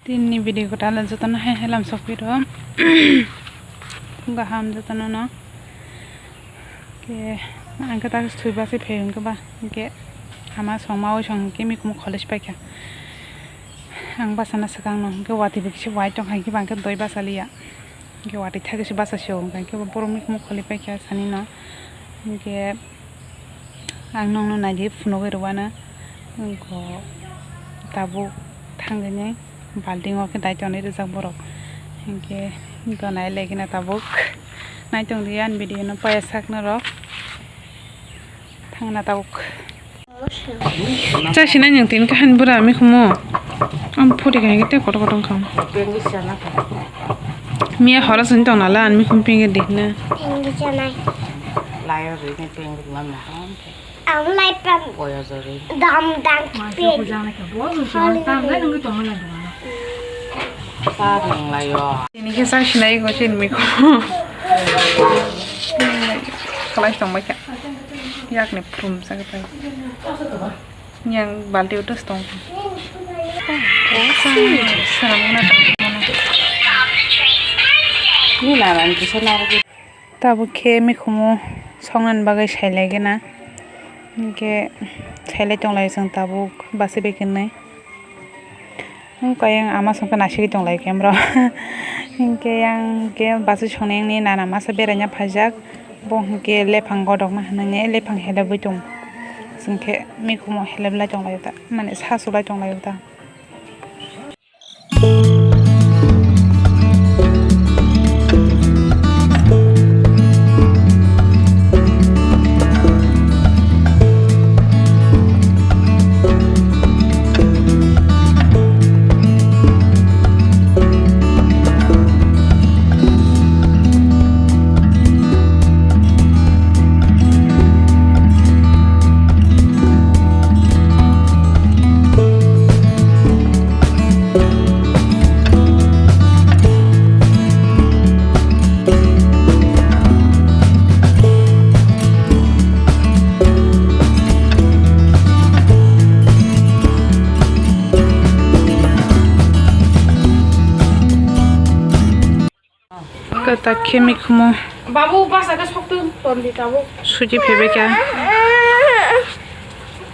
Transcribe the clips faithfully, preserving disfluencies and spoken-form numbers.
Tini video kwtal jotono hai hai lam sokphi rw. Gaham jotono no. Ke ang khe tak thwi basi phai hwnkhe ba. Hwnkhe ama songma oi song hwnkhe mikhumu kholei si paikha. Ang bachana swkang no hwnkhe watwi bo kisa wai tongkha hwnkhe ba ang khe doi bachaliya. Hwnkhe watwi thagwi se bachasio hwnkhe ba borok mikhumu kholei paikha sani no. Hwnkhe Ang nokno naidi phunugwi rwano, wngkha tabuk thangwi balting o khe dai tonwi rijak borok, hinkhe tonwi laikhina tabuk. Naitongdi ani video no paya sakno rok thangna tabuk. Chasina nang tini kaham bura mikhumu. Ang phuti kaham tei kotor kotor wngkha. Miya horo sini tong nala ani mikhum pingge dihna. Layo rini ping rimam na hon. Ang lai pam. Oya jori. Dam dang pin. Sa ring layo. Ini khe sa sinai go sin mi ko. Khalai tong bai kha. Yak ni phrum sa khe pai. Yang balti utus tong. Oh, sa. Sa muna tong. Ni laran kisa narwgwi. Tabuk khe mikhumu songnani bagwi sailai gana. Hinkhe sailai tonglai chwng tabuk basi bai kwnwi. Wngkha yang ama songkhe naisingwi tonglai khe bro. Hinkhe yang khe basi songnani nana masa beraina phaijak. Bo hinkhe lephang godokma hinwi lephang helebwi tongo. Chwng khe mikhumu heleblai tonglai ta, mane sa sulai tonglai ta. Kwtak khe mikhumu. Babu, basa khe soktu tondi tabuk. Suji phaibai kha.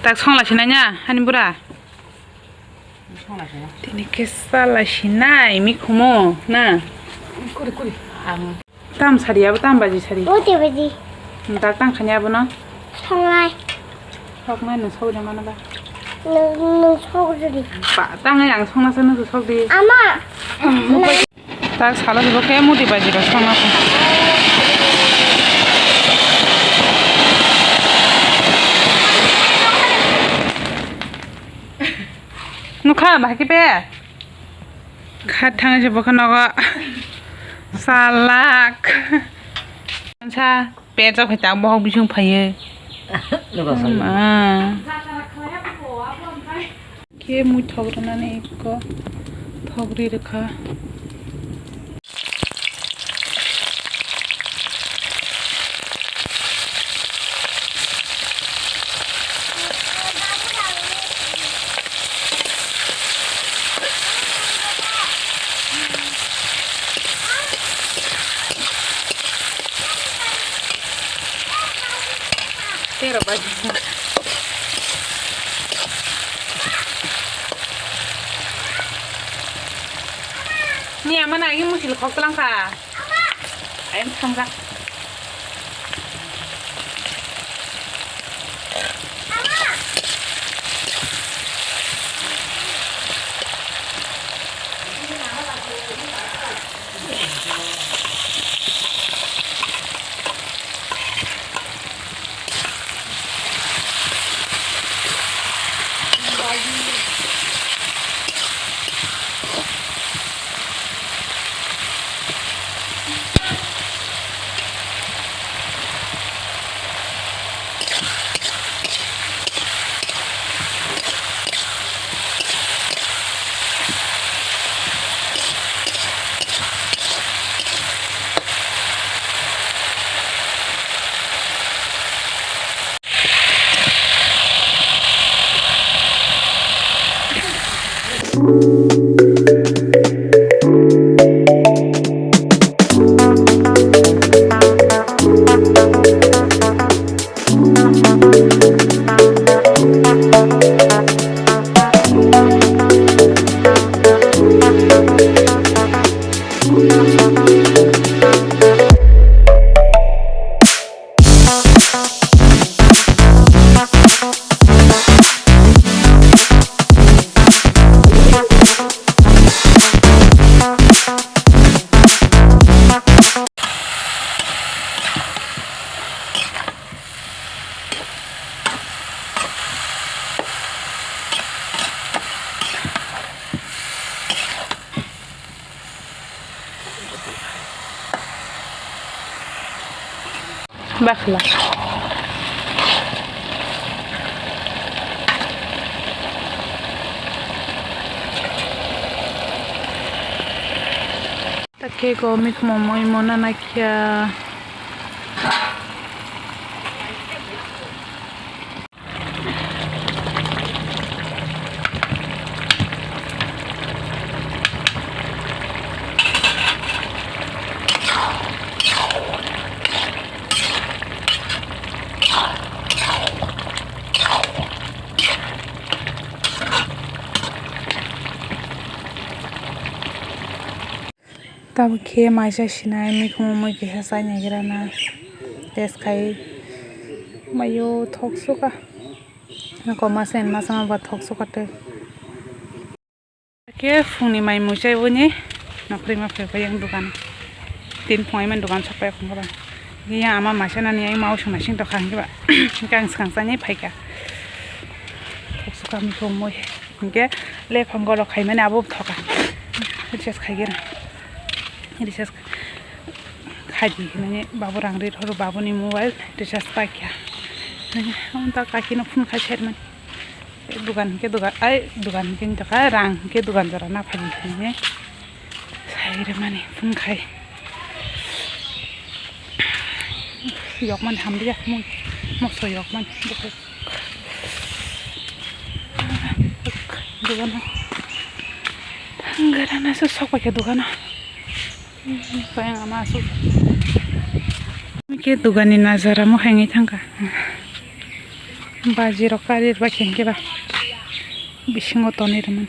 Tak songla sinai ya, hani bura. Tini khe sala sinai mikhumu na. Kuri, kuri. Ang. Tam sari abo tam baji sari. Bote baji. Tak tang khani abo no. Songnai. Soknai no sokri mano ba. Nung, nung sokri. Ba, tangai ang songna sa nung sokdi. Ama. Tak salo sabo khe muti baji rok songna sa. Nukha, bahai khe pe? Kha thang se bokha nogo. Salak. Sa pet rok phai ta bohok bising phaiye. Nukha sa. Ma. Khe mui thok rwnani ekko thok ri rwkha. Tero baji. Ni ama na agi musil khok tlang kha. Ayang thangjak. Bakhla. Take go mikhumo moi mona naikha. Tabuk khe maisa sinai mikhumo mui kaisa chai naigra na test khai maio thok suka. Nokho masa masa ma ba thok suka tei. Khe phungni mai mui chai boni nokhrima phai phai yang dukan. Tin phung ai man dukan sok pai khong ba. Yang ama maisa nani ai mau sung nasing tokha hingke ba. Kang skang chani phaika. Thok suka mikhumo mui. Hingke le phang golo khaimani abo thoka. Recharge khaigena. Recharge khaidi hinani babu rang ri thoro babuni mobile recharge paikha. Ang ta kakino phone khai sermani. Dugan hingke dugan ai dugan hingke wngtokha rang hingke dugan jora na phai hinani. Sai remani phone khai. Yokmani hamliya mui moso yokmani. Dogano. Garana se sok paikha dogano. Kaya ama asuk. Ke dogani najara mo hai ngai thangka. Baji rok kari ba kengke ba. Bisingo tonwi rwmani.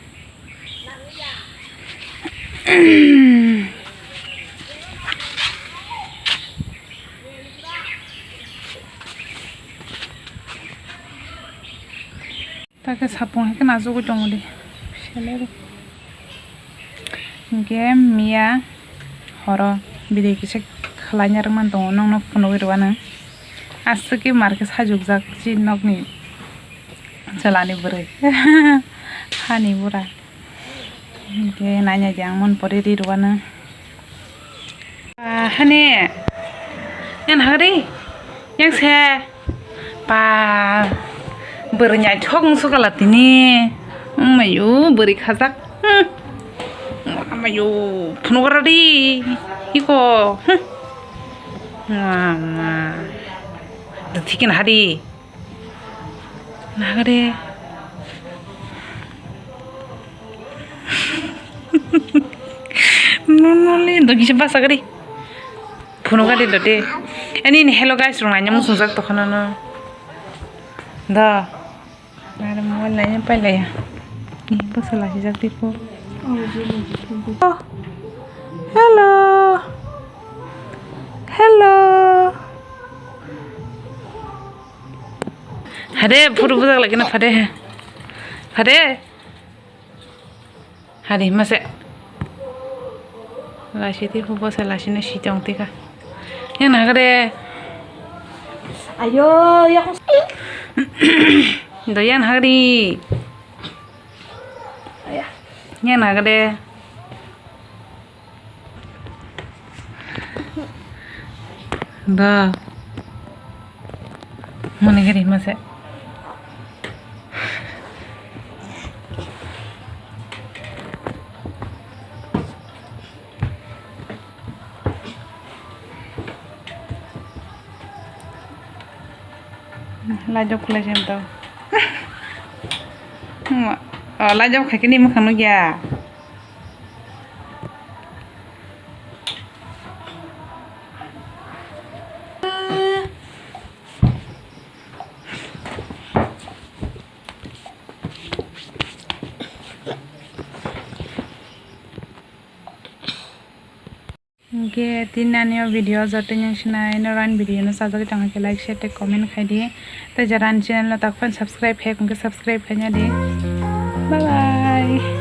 Take sapung hai khe najugwi tongo di. Selero. Hingke miya horo bidai kisa khlaina rwmani tongo, nokno phunugwi rwano. Aswk khe mar khe sajukjak chini nokni chwlani bwrwi. Hani bura. Hingke naina di ang mon pore ri rwano. Ah, hani. Yang hagri. Yang se. Pa. Bwrwi naithok wngsu kala tini. Mayu bwrwi khajak. Hmm. Mayu phunukra di. Iko. Hmm. Mama. Thikin hadi. Nagade. Nunuli do kisa basa gari. Phunukadi do de. Ani ni hello guys rung nanya musung jak tokhana no. Da. Nare mobile nanya pai laya. Ni basa lagi jak tipo. Oh, hello. Hello. Hade, phuru bujak lagi na phade he. Phade. Hade, mase. Lasi ti hubo se lasi no si tong tika. Yang na hade. Ayo, ya. Do yang hade. Yang na hade. Da. Mani gari mase. Lajok khulai sem tau. Oh, lajok khai kini mukhang nugya. Hingke tini ani o video joto nang sinai norok ani video no sajagwi tongkha khe like, share tei comment khai di. Tei jara ani channel no tak phano subscribe khai hwnkhe subscribe khaina di. Bye bye.